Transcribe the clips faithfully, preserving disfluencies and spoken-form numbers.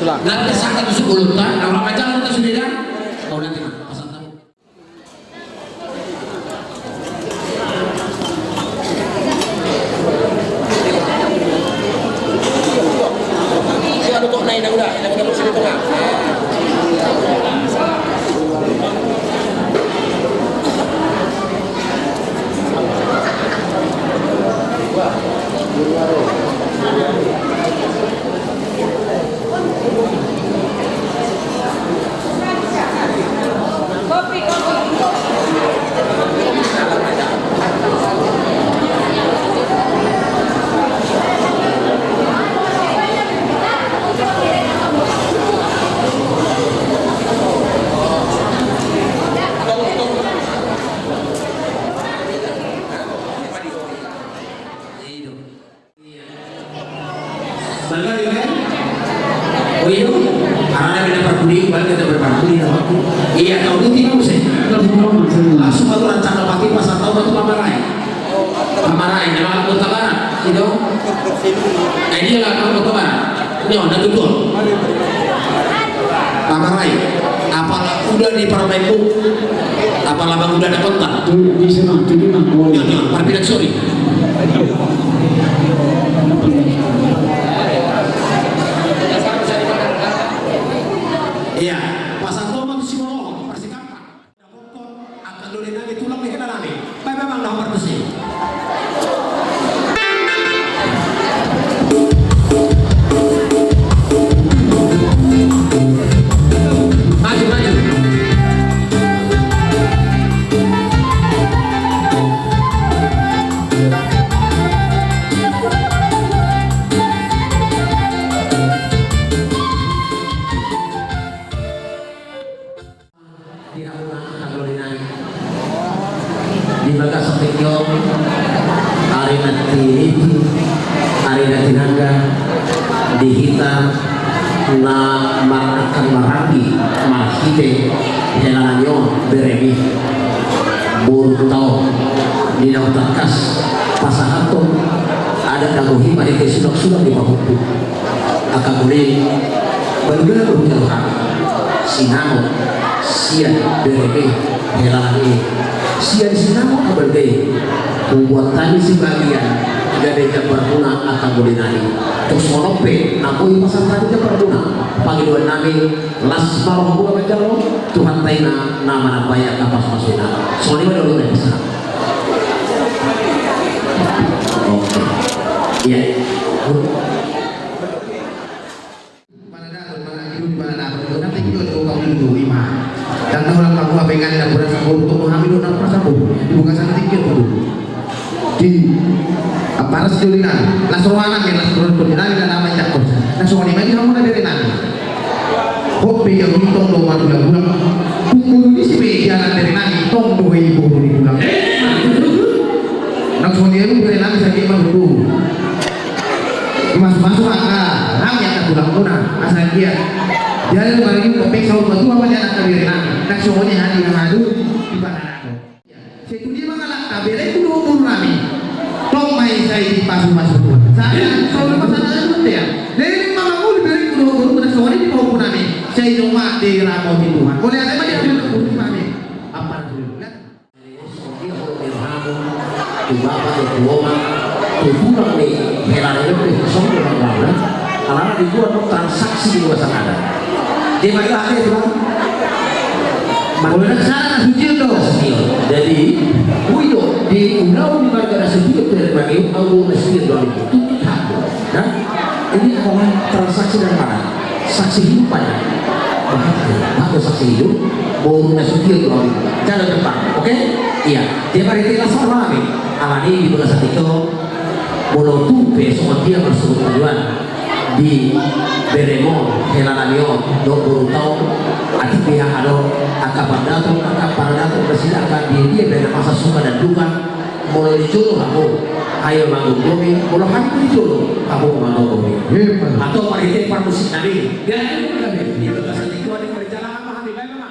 Nanti sangka tu sekolah ta, na orang macam tu sudah dah. Kau nanti mah, pasang tamu. Iya. Balik lagi, kan? Oh iya, karena kita berbudi, balik kita berbudi, ya, waktu. Iya, tahu itu tidak usah. Langsung aku rencana pakai pasal tahu itu Pamarai. Pamarai, nama Kota Barat, gitu. Eh, dia lah, Kota Barat. Nyo, na tutu. Pamarai. Apala uda ni parmainmu. Apala bang uda na kontan. Tu, di sana, tu di mana? Nyo, nyo, parpinang sori. Iya, pasal toma tu si Moro, parsikapan. Angka doli nami, tulang ni hela nami. Bae, bae, bang, na hombar tusi. Maju, maju. Di hamuna angka doli nami, di bagasan tingki on, ari na tiniti, ari na tinangga, di hita na marangkat maranggi marhite hela nami on, beremi, boru taon, di na hutangkas pasahathon adat na gohi marhite sulang-sulang di pahompu. Angka doli, balga do hujalo hami sinamot sian bereme hela nami, sian sinamot na balga i hubuat hami sibagian gabe jambarmuna angka doli nami. Tung songon on pe na boi pasahat hami jambarmuna, pangidoan nami, las ma rohamuna manjalo, Tuhanta i na manambai angka pasupasu i na. Songon i ma doli na bisa. Oke. Iya. Mana dapat, mana hidup, mana dapat. Nanti kita tu kau dulu, ima. Dan tahu lah kamu apa yang ada, berasa boru, tu hami do na berasa boru. Di bagasan tingki on tu. Di, apa, ras doli nami. Las roha nami, las boru doli nami, dan nama jakos. Nah, songon i ma di hamu na bere nami. Hot pe jauh i tong do margulang-gulang. Kumpul di si pe, jalan bere nami, tong do i boru ni gulang. Nah, songon i ma bere nami, sakit ma boru. Dimasu-masu ma angka hami angka tulangmuna, asa anggiat. Jadi margin kopek saut matua ma nian angka bere nami. Nang songon i hami na madu di panganan. Sai tu dia mangalangka berengku dohot boru nami. Tong ma i sai dipasu-pasu Tuhan. Sai saur masalah tu dia. Leleng ma mangolu berengku dohot boru, nang songon i di pahompu nami. Sai tong ma diramoti Tuhan. Oleh ate ma dia boru nami. Apa tu? Tu bapa, tu oma, tu tulang ni hela ni, lebih tu songon tu bapa, alana di luar tu transaksi di luar sana ada. Dia bagi hati tu bang. Mangkona sana na suci tu. Suci. Jadi, ui do, di ulaon ni marga na suci tu, dari bagi au na suci tu, itu, itu hak. Nah, ini adalah transaksi dari mana? Saksi hidup banyak. Bahat, bahat saksi hidup. Boru na suci tu. Cara depan, oke? Iya. Dia mari kita sama nih. Alani di bola satu itu. Molo tung pe songon dia marsuhut tujuan di berem on hela nami on dohot boru taon. Atik dia ado angka pandaton, angka pandaton, bersilakan di dia, bena masa suka dan duka. Molo di jolo hamu, ayo manggomgomi, molo hami di jolo, hamu manggomgomi. Atau marhite parmusik nami. Gaya nami, di bagasan tingki on, di parjalangan ma hami, bae ma.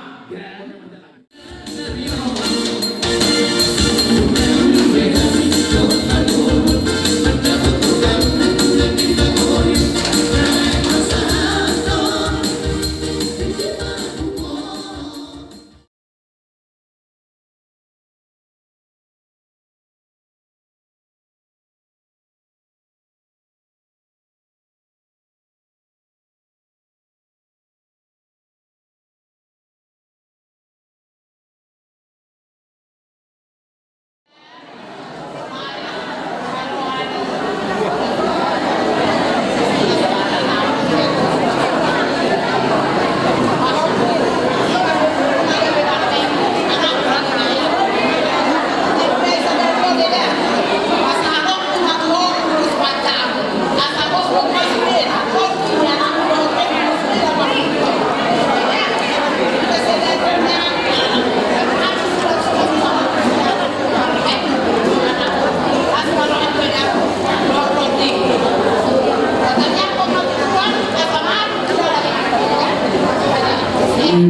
Baen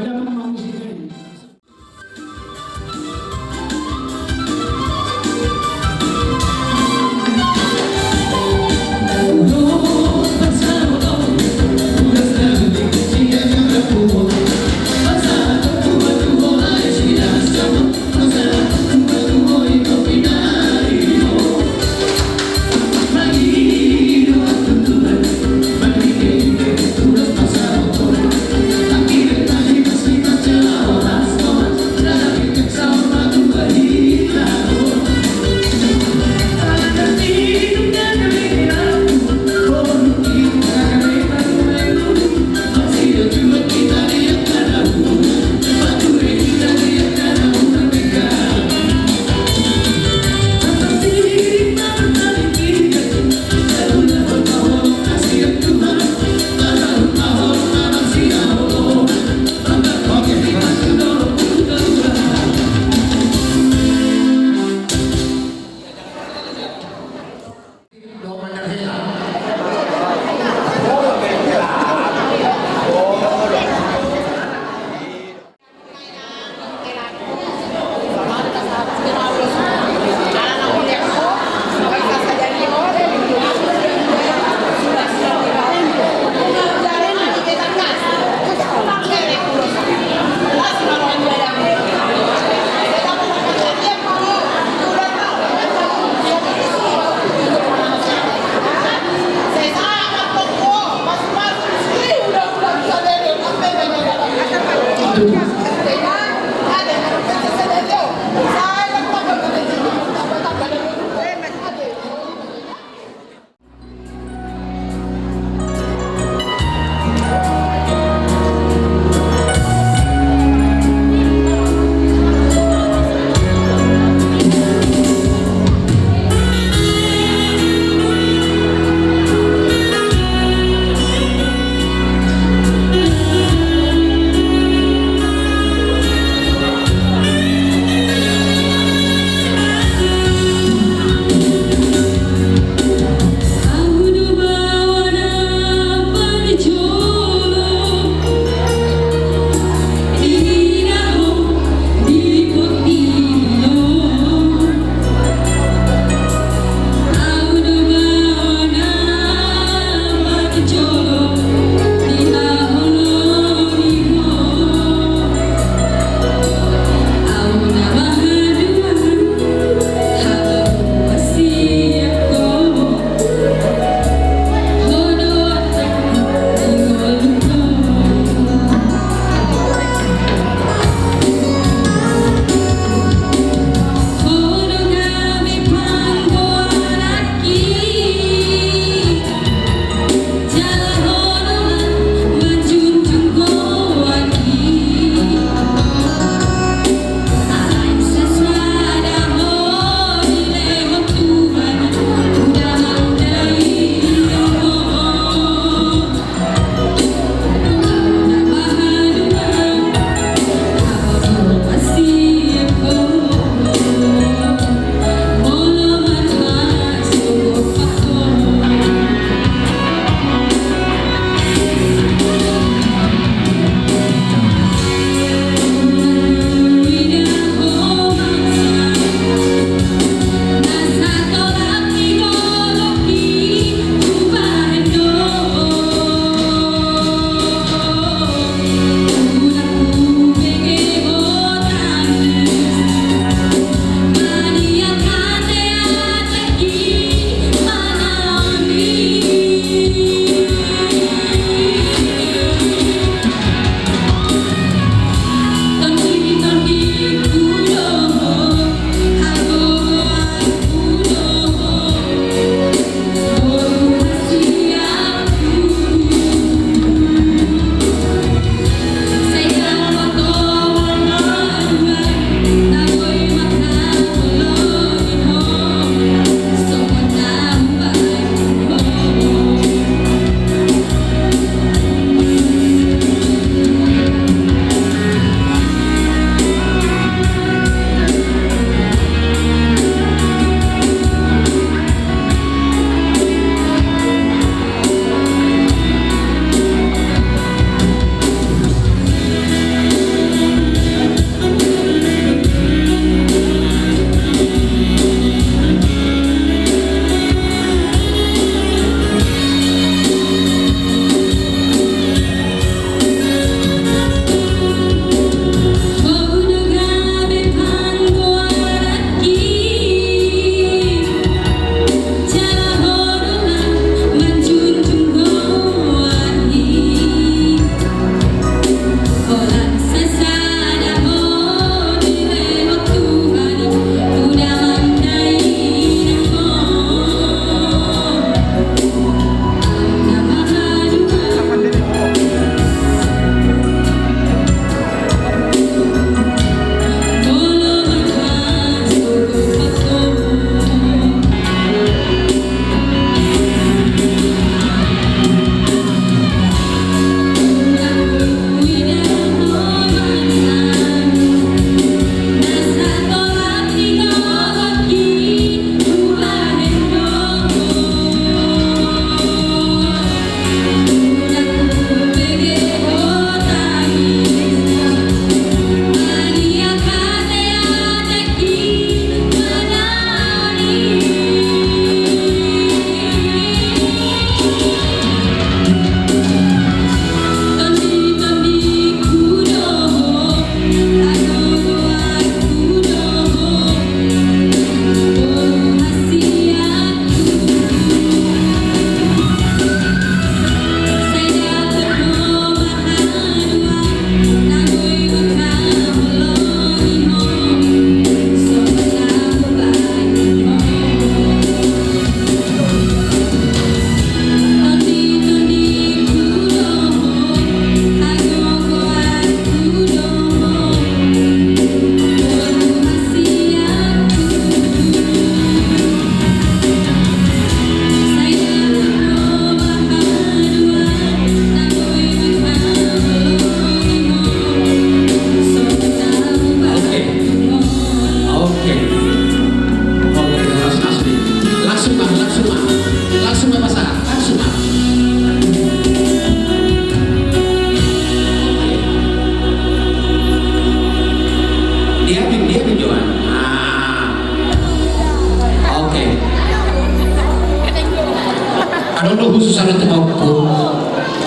damang ma musik i.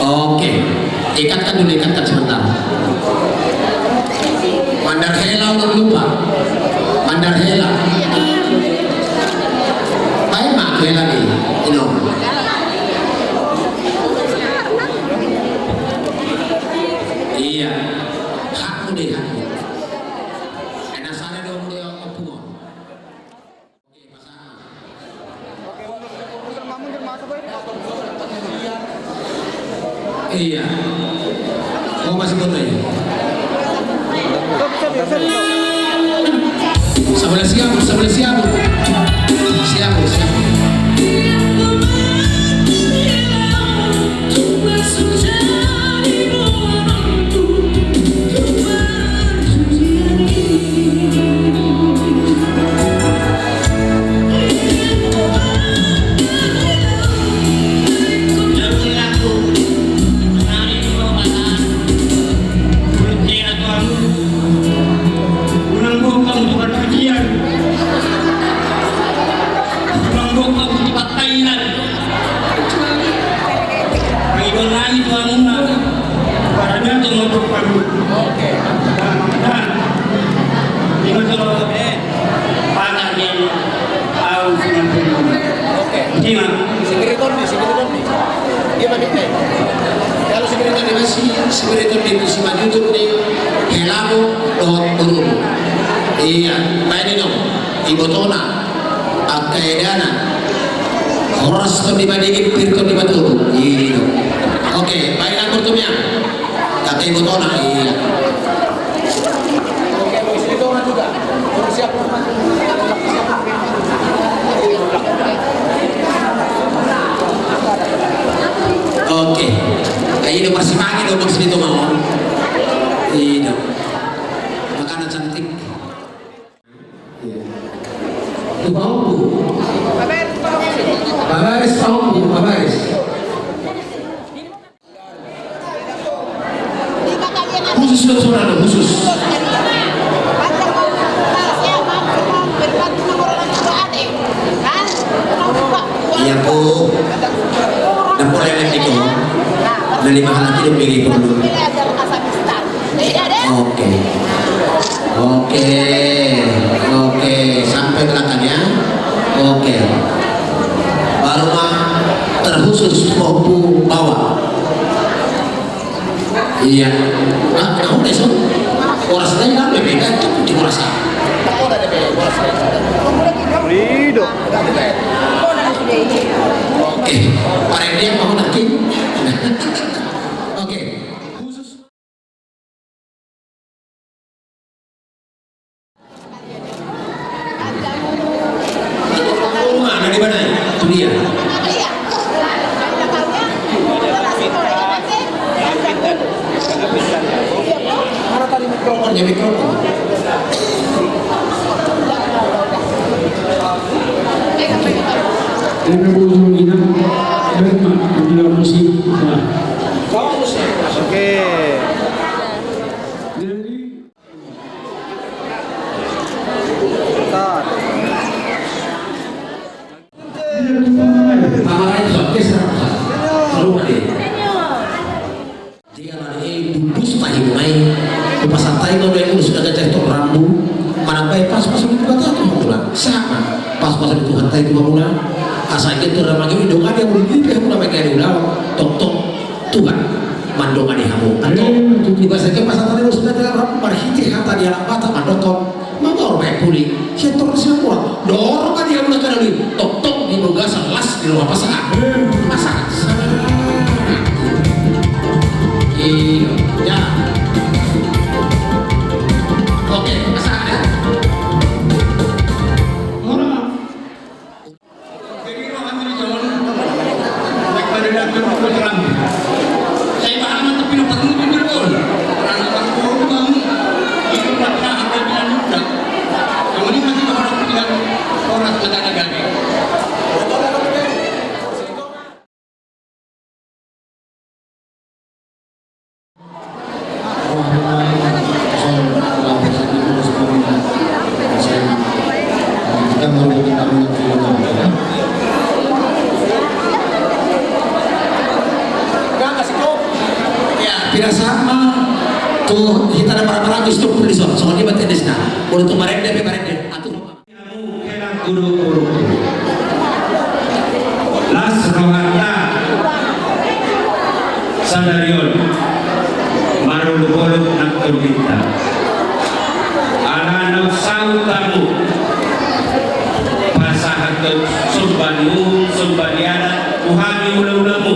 Oke. Ikatkan dulu, ikatkan sebentar. Mandar hela, ulang lupa. Mandar hela. Baik, Mak, hela nih. Ino. Iya. Hakmu deh, hakmu. Enak sana dong, dia opungan. Iya. Oh, masih foto ya? Sebelah siap, sebelah siap. Siap, siap. Kecuali. Pangidon nami tu hamuna. Parada tu motor kami. Oke. Nah, nah. Ini motor, eh, patah yang tahu dengan dulu. Oke. Ini, Mak. Sibiri tondi, sibiri tondi. Iya, Pak, eh. Kalau sibiri tondi masih, sibiri tondi itu si Manjujung ni, helamu, dohot borumu. Iya, baik, ini dong. Ibotona. Angka edana. Horas tondi madigi, pir tondi matoru. Iya. Oke, baik, akur tu mia. Angka ibotona, iya. Oke, Bang Silitonga juga. Siap. Oke. Ayo, udah masih pagi dong, Bang Silitonga. Iya. Makanan cantik. Iya. Tuh, Pak Ompu. Babaris, Pak Ompu, babaris. Khusus dong, saudara, khusus. Iya, Bu. Nda boleh lagi itu. Dari mahal lagi dong, beli perlu. Oke. Oke. Oke. Sampai belakangnya. Oke. Baru mah terkhusus Ompu bawa. Iya. Ah, kenapa deh, so? Horas tadi kan beda, itu di horas. Rido. Oke. Pare dia mau nanti. Oke. Mana di mana? Itu dia. Mana tadi mikrofonnya, mikrofon? Ini ujung ini, berma, bilang musik. Nah. Oke. Jadi, dia na i bundus tahi nai. Hupasahat hami ma, bundus na gajah tu rambu. Manang baen pasupasu ni Debata tu hamuna. Sahat ma pasupasu ni Tuhanta i tu hamuna. Asa ingkon tu rambu i dongani hamuna, di pe hamuna mangihut ulaon. Tongtong Tuhan mandongani hamu. Antong, di bagasan pasahat ni Debata, marhite hata ni anak Batak mandok, mangaur baen puli. Sian torang simamua. Dor ma di hamuna karejo i. Tongtong di bagasan las ni roha pasahat. Pasahat. Iya. Oke, pasahat ya. Jadi, rohana di jalan, naik pada datang ke Serang. Saya paham, tapi nak perlu jujur, Bol. Karena orang tua lu bangun, itu makna apa yang dia minta. Yang penting masih berharap dia orang negara gagal. Biasa ma tu hita na marhahamaranggi, tumpul dison, songon i ma tendesna. Molo tung marende pe marende. Atur ma. Hamu hela guru-guru. Las rohanta sadari on marolopolop nang tondi-Ta. Ala naung saut hamu pasahathon somba ni uhum, somba ni adat tu hami hula-hulamu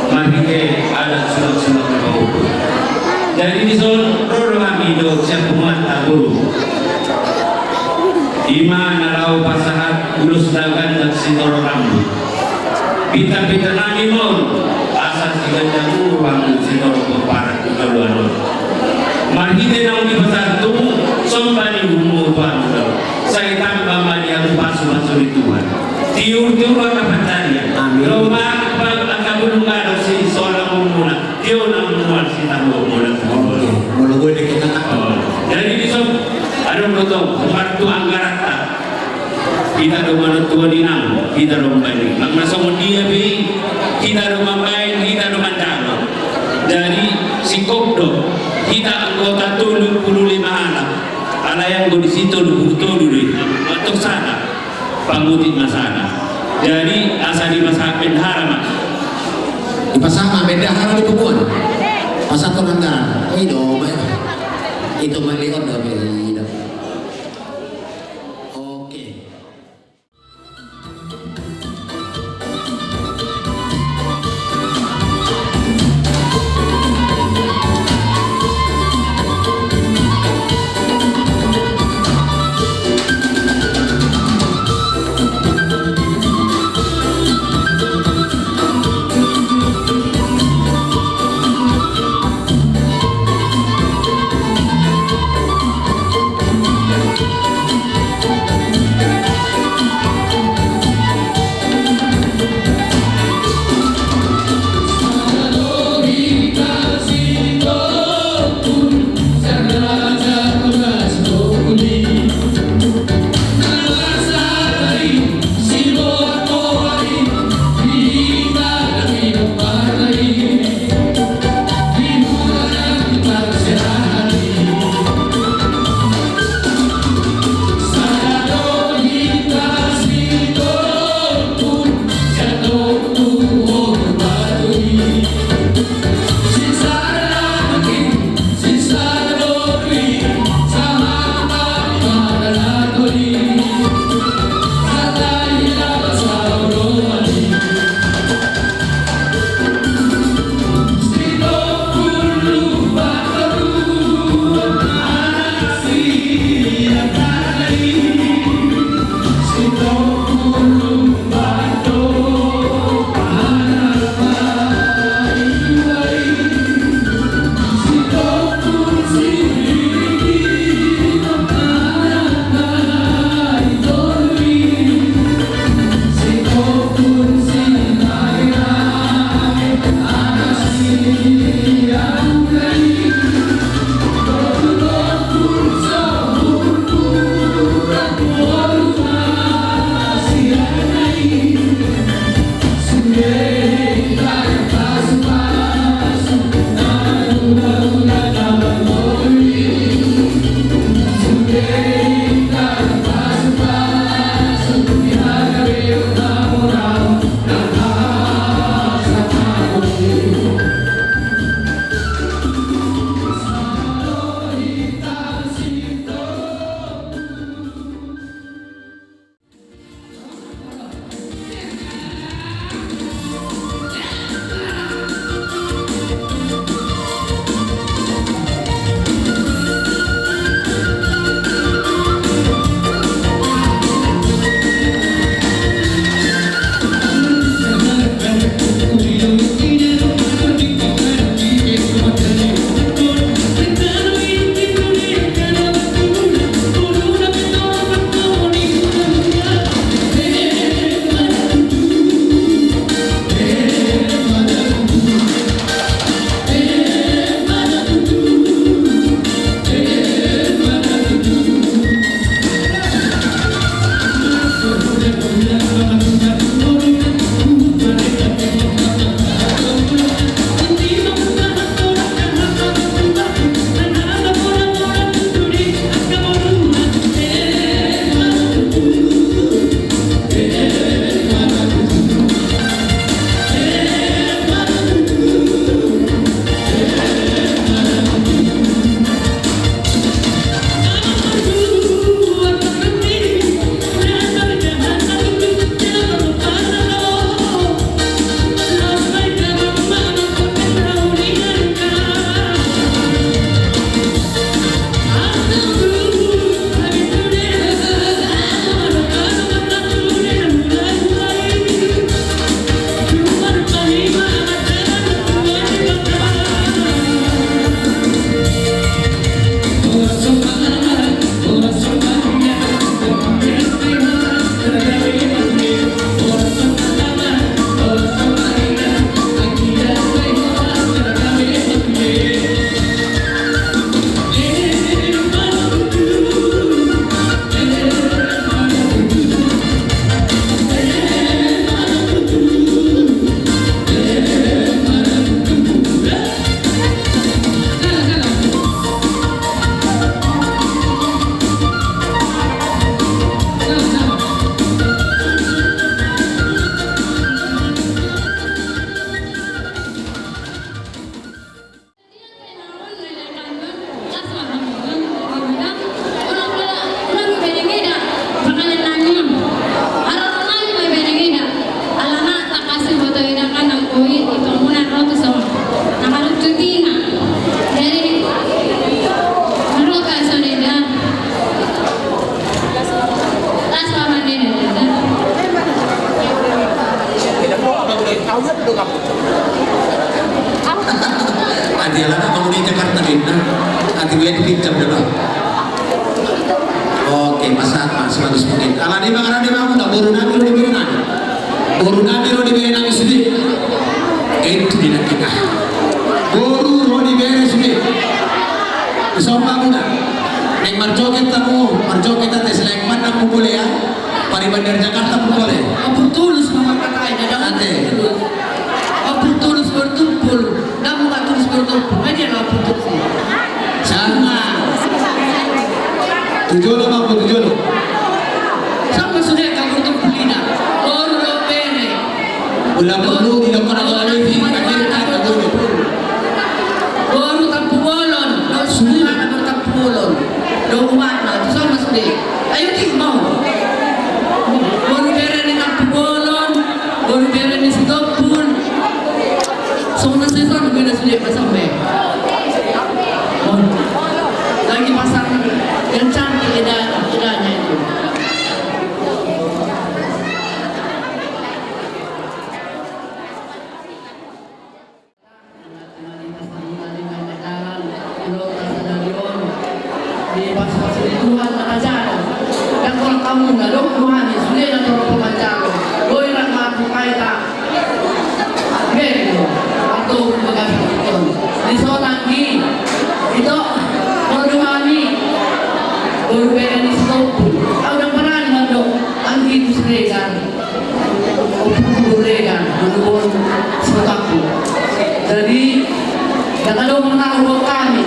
marhite adat sunat-sunat na pahompar. Jadi dison ro do hami dohot sian punguanta, guru. I ma na laho pasahat ulos na ganjang sitorop rambu. Pinta-pinta nami ma on asa siganjang umur hamu sitorop pomparan tu joloan on. Marhite naung dipasahat hamu somba ni uhummu tu hami on, sai tamba ma di hamu pasu-pasu ni Tuhan. Tiur-tiur angka panjarian. Amin. Lomak angka bulung gadong sisola umurmuna. Tio na mual sitahu mula. Oke, molo gue deket anak. Oh, jadi dison adong do tong, martua anggaranta. Hita do manontuhon inang, hita do mambahen. Nang na songon dia pe i, hita do mambahen, hita do mandalo. Jadi singkop do, hita anggota tolu pulu lima halak. Alai anggo disi tolu pulu tolu do i, mantong sada. Pangutik ma sada. Jadi asa dipasahat bendahara ma. Dipasahat ma bendahara di punguan. Pasahat tu anggaran. Oh, i do ma. Itu ma lion do be, i do. Oke. Dia lana kamu di Jakarta, Dinda. Nanti gue di pinjam dulu. Oke, masa masih bagus mungkin. Ala dia makanan dia mamuna, boru nami, boru nami. Boru nami, boru nami sude. Itu dia nanti kah. Boru, boru nami sude. Sombong muna. Naeng marjoget tamu, marjoget ate selain pandang pukul ya. Pari Bandar Jakarta pukul ya. Apa tulus mama katai, dadang ate. Apa tulus bertumpul. Namu ka tulus bertumpul, aja lah putus. Sama. Tujuh lo, Bang, tujuh lo. Sama sudah ka bertumpul ina. Boru dohot bere. Ulang perlu di dokter awal ini, akhirnya tak boleh. Boru Tampubolon, boru sudah ada bertampubolon. Dokumen, itu sama sudah. Ayo, Ki, mau. Boru bere ni Tampubolon, boru bere ni Sitompul. Songon na sison, beda sude pasang be. Lagi pasang yang cantik, beda, bedanya itu. Di pas-pas ni Tuhan na tajalo. Dang tolak hamu na dok Tuhan i sude na tolak pamanjalo. Boi rap ma tu kaita. Bego. Atau bagasan tu. Di sonang di. Ito. Boru nami. Boru bere ni Sitompul. Au dang parani mandok. Anggi tu Siregar. Ompung Burega, Manubon, Sitompul. Jadi, jala do mangkaruhon hami.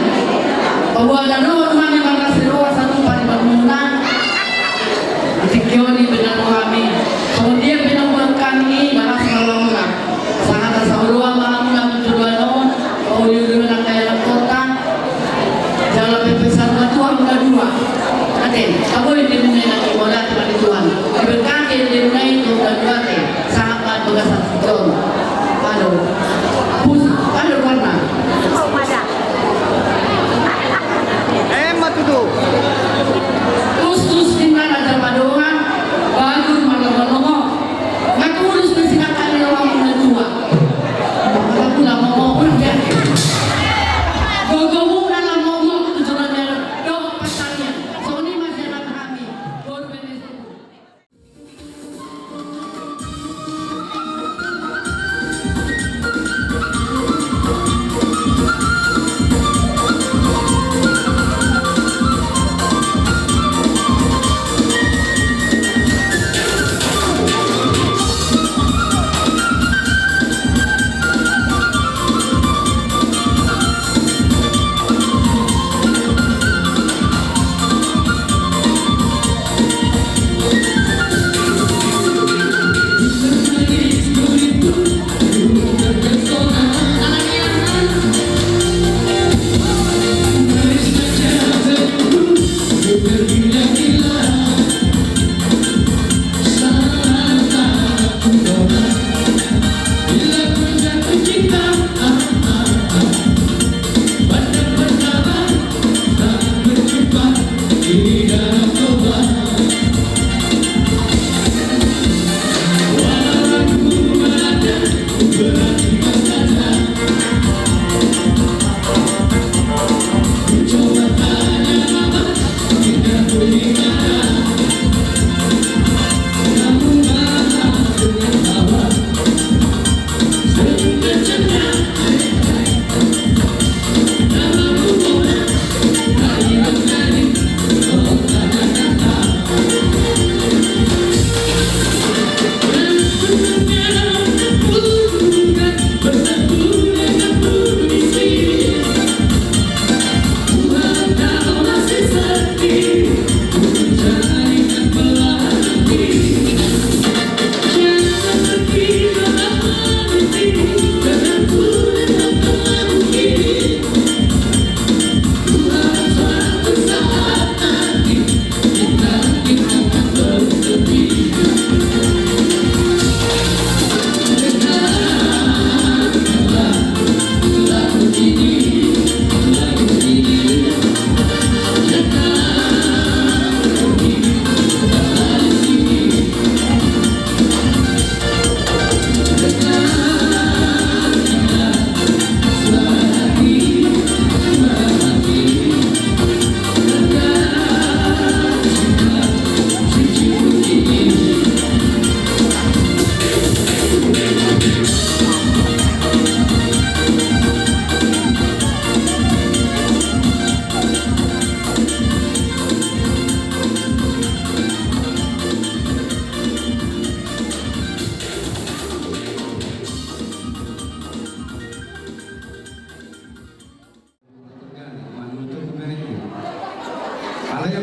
Paboa na ro hami marlas ni roha satu paribangunan. Di tingki on i pe na ro hami. Kemudian pe na ro hami marlas ni roha muna. Sangkap saoloan ma hamuna tu joloan on. Pauli-uli nang kaya nang kota. Jala pepes satu dua, udah dua. Ate, kaboi dia mengenai lagi, mau lihat lagi Tuhan. Diberkati dia mengenai itu, udah dua, ate. Sangat banget bekas satu John. Aduh. Pus, aduh, warna.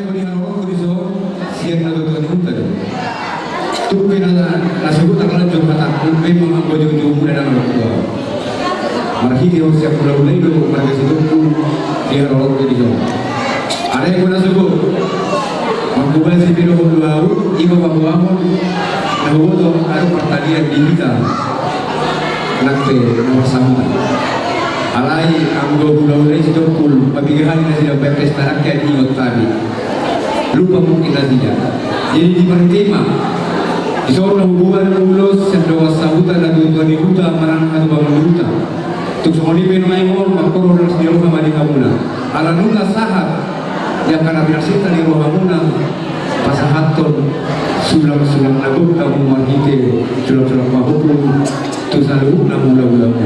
Di haroroku dison, sian natuatua ni huta do. Tung pe na, na sogot anggo lanjut hatangku, memang anggo joujoumu na dang adong do. Marhite on sian hulahula i do marga Sitompul di haroroku dison. Alai anggo na sogot, mangkobasi pe dohot do ahu, i ma paboahon na huboto adong partalian di hita. Nang pe na marsamutan. Alai anggo hulahula i Sitompul, mapiga hali nasida umbahen pesta rakyat, ingot hami. Lupa mungkin nasida. Jadi di parhite i ma, dison na huboan ulos sian dongan sahuta, natuatua ni huta manang hatubangon ni huta. Tung songon i pe nuaeng on, mangkorhon las ni roha ma di hamuna. Ala nunga sahat di angka na pinarsinta ni rohamuna, pasahathon sulangsulang na gok hamu marhite sulangsulang pahompu tu saluhutna hulahulamu.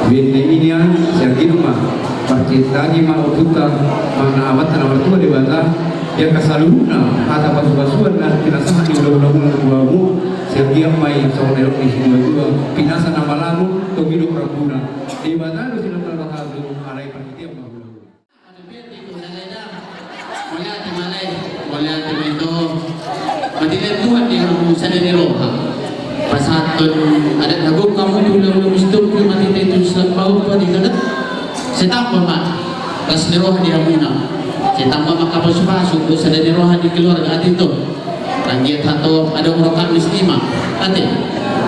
Baen na i nian, sai anggiat ma martangiang ma Ompunta, Amanta na martua Debata, di angka saluhutna hata pasupasuan na pinasahat ni hulahulamuna tu hamu, sai anggiat ma i songon na nidok ni situatua, pinasa na malangun, togihon rambu. Debata do silangkal bahasu, alai parhitean ma hulahula. Mauliate ma lae, mauliate ma ito. Marhite Tuhan di hamu sada ni roha. Pasahathon adat na gok hamu tu hulahula Sitompul, marhite tu sulangsulang pahompu di hita. Sai tamba ma las ni roha di hamuna. Sai tamba ma angka pasupasu dohot sada ni roha di keluarga, ate ito. Anggiat hatop adong roha Kamis i ma. Ate.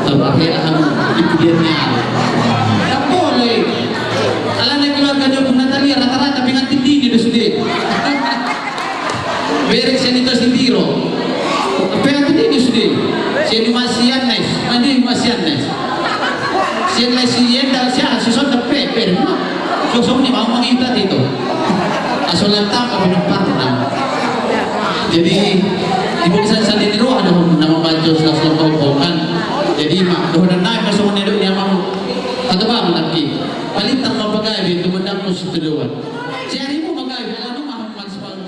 Tamba hela hamu di pudian ni ari. Dang boi. Alana keluarga ni Ompu Natalia rata-rata pengantin dini do sude. Bereng sian ito sitiro. Pengantin dini do sude. Sian Uma Sianes. Mandi Uma Sianes. Sian lae si enda, si aha, si sonda pe, pe, no. Sosok ni mau mangita ito. Aso lantang kami nomparna. Jadi, di bangsa sandi ni roha do na mambaca sulangsulang pahompu kan. Jadi, ma, dohonon nai ma songon na nidok ni amang. Hata ba ma tangki. Paling tang ma pagabe tu mandangkos tu dewan. Jadi, mu pagabe, lalu ma, mas, mas.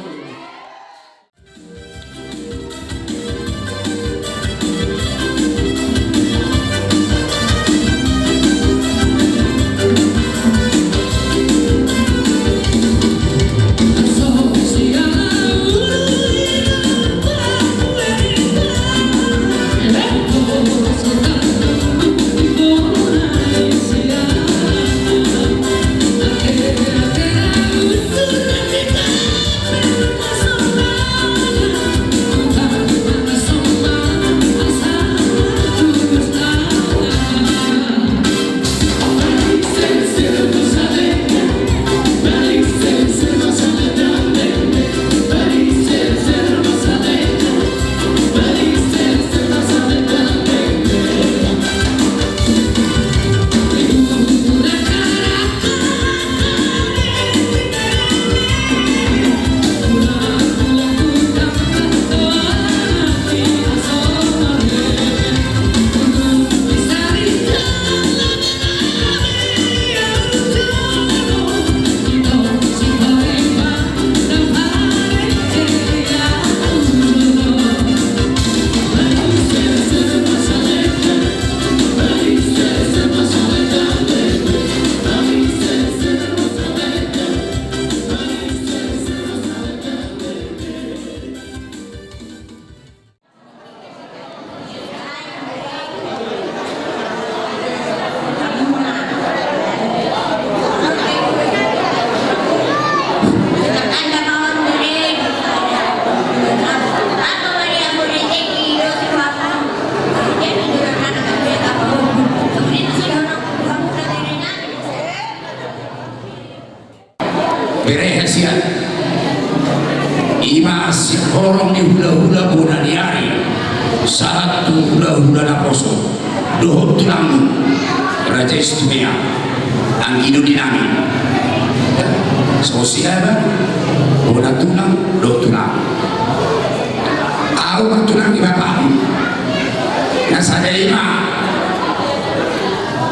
Bere hasian. Ima sihorong ni hulahula bona ni ari. Sahat tu hulahula naposo. Dohot tulangmu. Raja Istumea. Anggi do di nami. Sosial bona tulang dohot tulang. Au ma tulang ni bapakmu. Na sada ima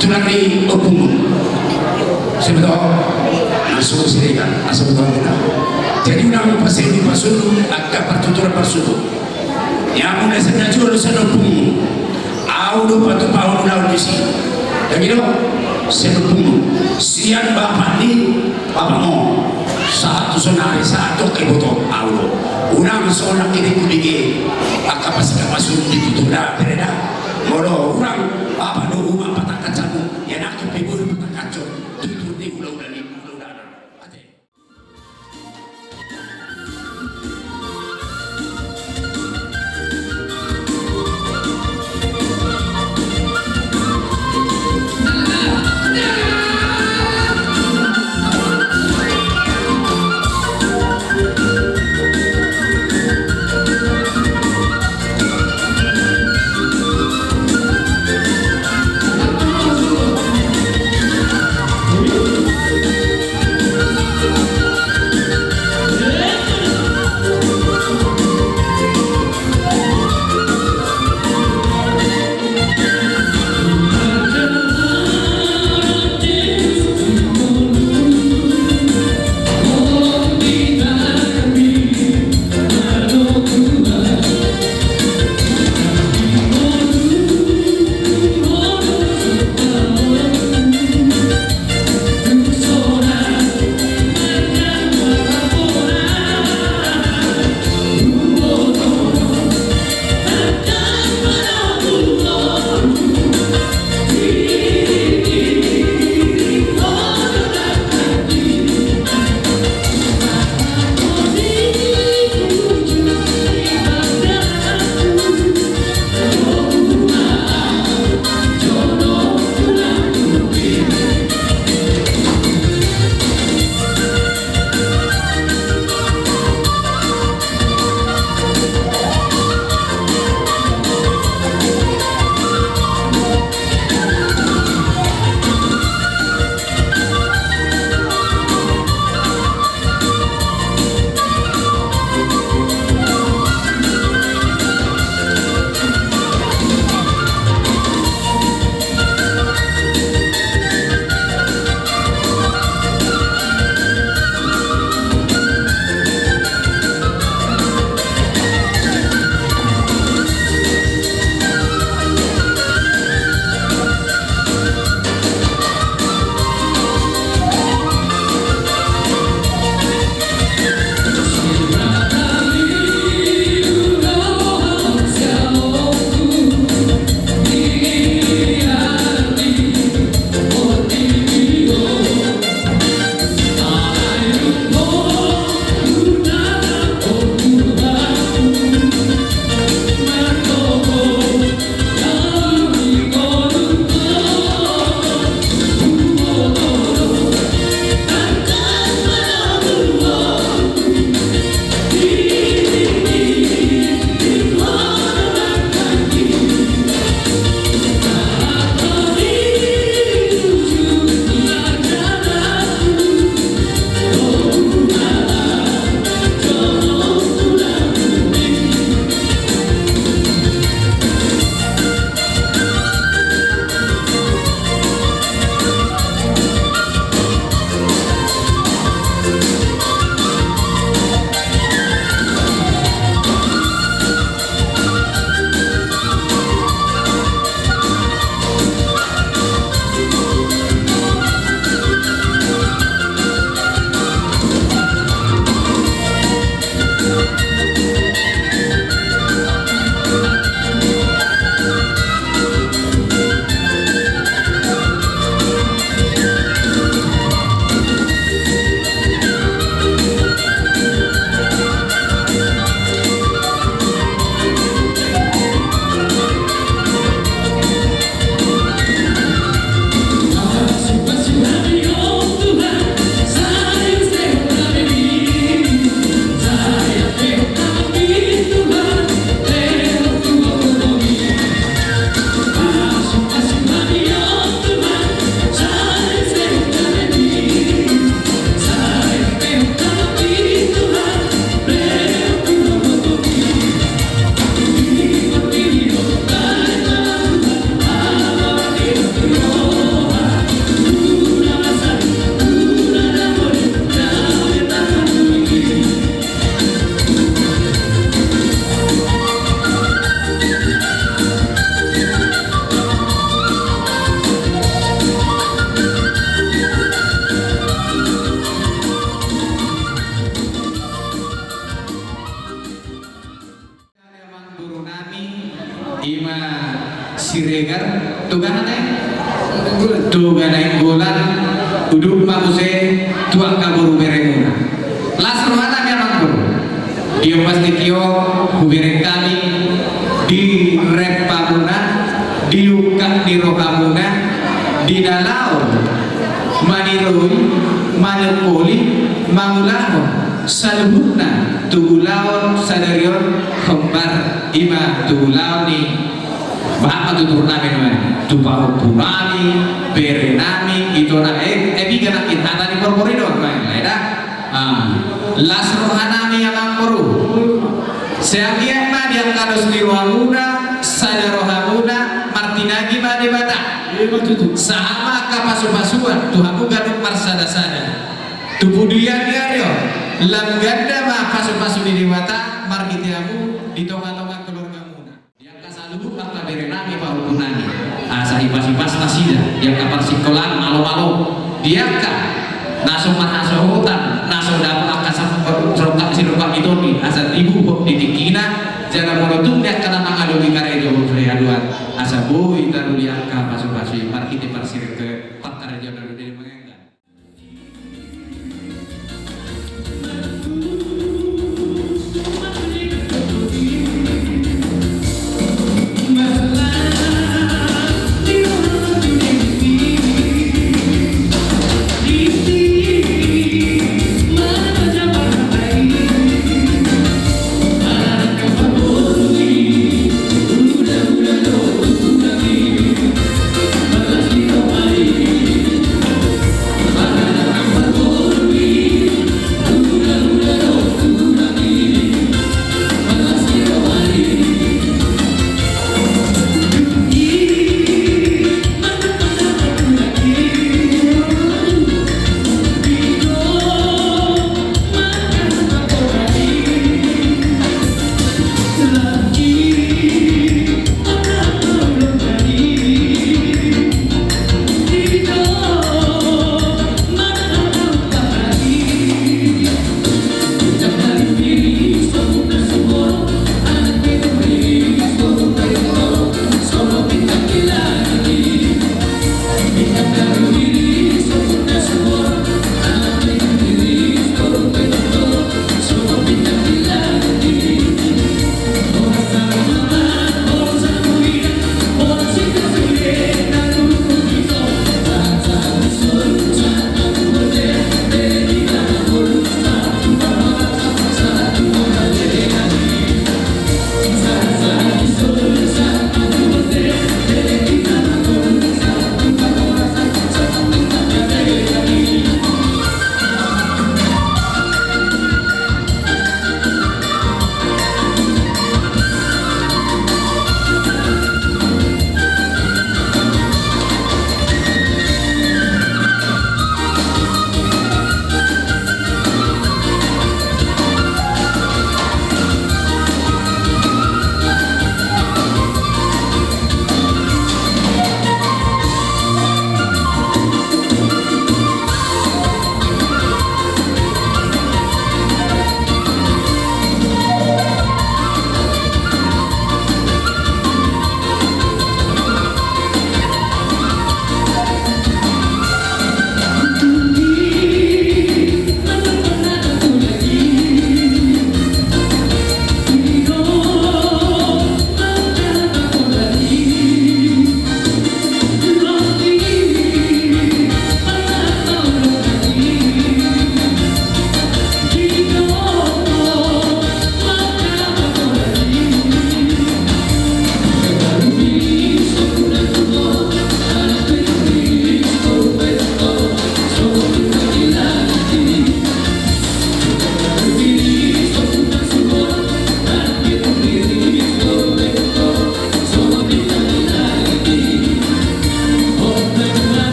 tulang ni ompungmu. Sebetul. Langsung sini kan, langsung tahu kita. Jadi unang pasendi pasulu, angka partuturan parsuhut. Ia muna sada jolo sada ompungmu. Au do patupahon ulaon disi. Jadi do, sada ompungmu. Sian bapak ni bapakmu. Sahat tu sonari sahat tu angka iboto au do. Unang songon nangkin hubege angka pasika pasu di tutu da, bere da. Molo urang apa do uma patangkas jabu, ia nangkin pe boi patangkas jabu tutu di ulaula ni ulaula na. Ate. Udut ma muse tu angka boru beremuna. Las rohanami amangboru. Di ombas tingki on hubereng hami di rempamuna, di ungkap ni rohamuna, di na laho maniroi, manempoli, mangulahon saluhutna tu ulaon sadari on, hombar i ma tu ulaon ni bahat ma tu turnami nuaeng, tu pahompunami, berenami, itonami, eh, eh, piga nangkin hata ni porpori do nuaeng, lae da. Ah, las rohanami amangboru. Sai anggiat ma di angka dos ni rohamuna, sada rohamuna, martinangi ma Debata. Sahat ma angka pasupasuan tu hamu ganup marsadasada. Tu pudian ni ari on, lam ganda ma pasupasu ni Debata marhite hamu di tongatonga keluargamuna. Di angka saluhut angka berenami pahompunami, asa hipas-hipas nasida di angka parsingkolaan malo-malo, di angka na so marhasohotan, na so dapot angka sa-, sirongkap, sirongkap ni tondi, asa tibu hot di tingkina, jala molo tung di angka na mangalului karejo hot haduan, asa boi taruli angka pasupasu i marhite parsirongkap pangkarejoan na denggan.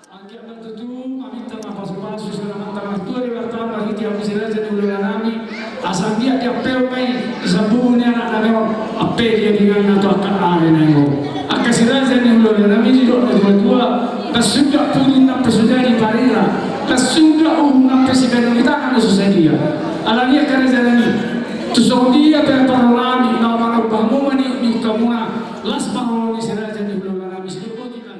Anggiat ma tutu, maminta ma pasupasu sian Amanta Martua Debata marhite hamu si raja ni hulahula nami, asa anggiat diampehon ma i di sambubu ni anak nami on, ampe dia di inganna tu angka ari na ro. Angka si raja ni hulahula nami, didok natuatua, tasuda pudun na pasudani parira, Di tangan ni si raja i. Alani i angka raja nami, tu songon dia pe paroloi nami, na manambah hamu ma ni, ni ungkapmuna, las paroloi ni si raja ni hulahula nami, si Depok i kan.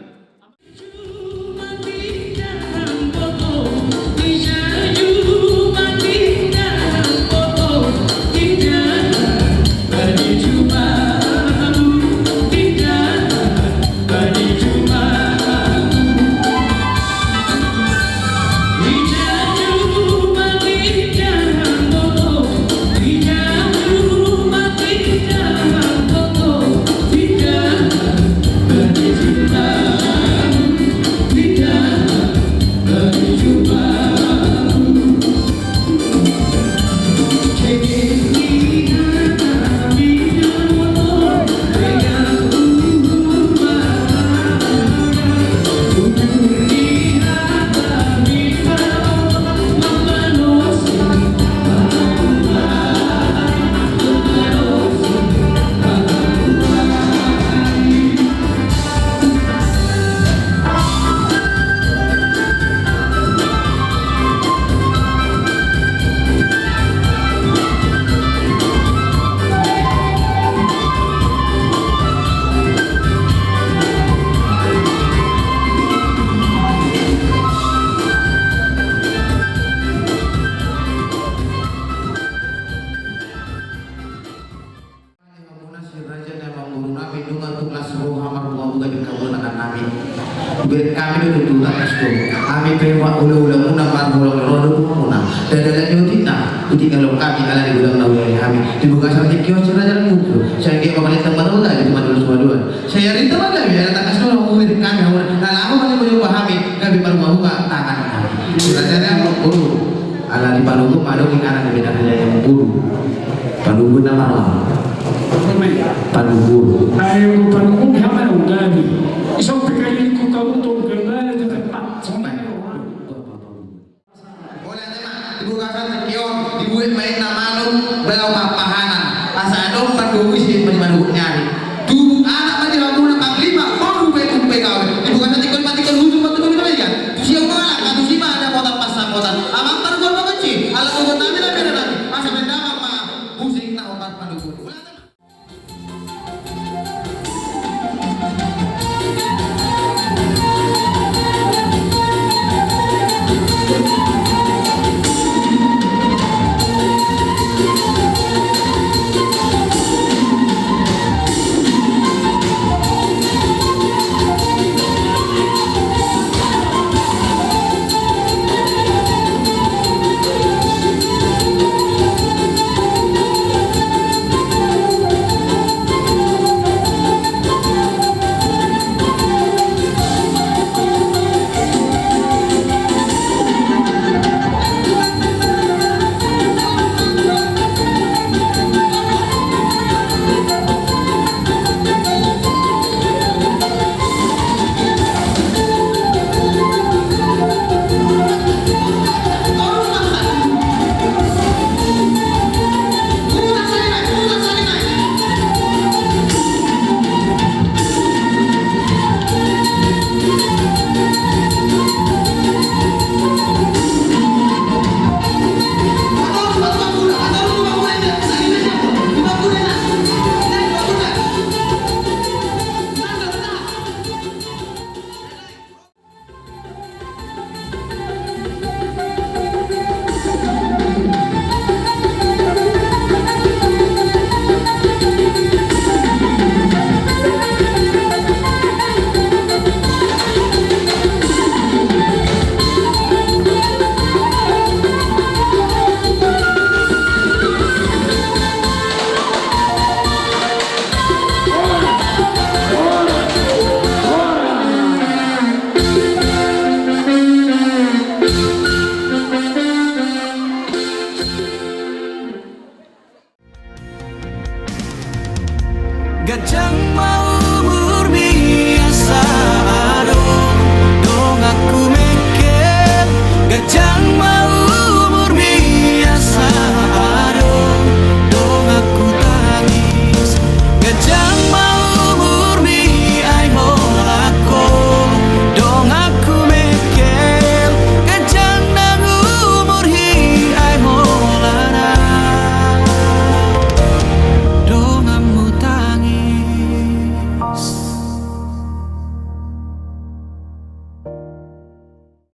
Hamuna si raja ni amangboru nami, nunga tung las roha marbunga-bunga di hamu tangan nami. Hubereng hami do tutu tangkas do. Hami pe ma ula-ulamuna marholong ni roha do tu hamuna. Ndada lani otik na hutinggalhon hami ala ni godang na huhilala hami. Di bagasan tingki on si raja ni amangboru, sai anggiat ma marintang marhata di tumandangkon sumaduan. Sai arita ma gabe ala tangkas do hubereng hami hamuna. Na laho ma nian manyomba hami gabe marbunga-bunga tangan nami. Si raja ni amangboru. Ala dipalungun ma dong inganan di beta hela yang buru. Palungun nama lo. Palungun. Ayo palungun hama dong gabi. Isok pekali ku kamu tong kembali ke tempat. Sampai. Boleh aja ma. Dibuka kan sekion. Dibuat main nama lo. Belau papahanan. Asa dong palungun sih.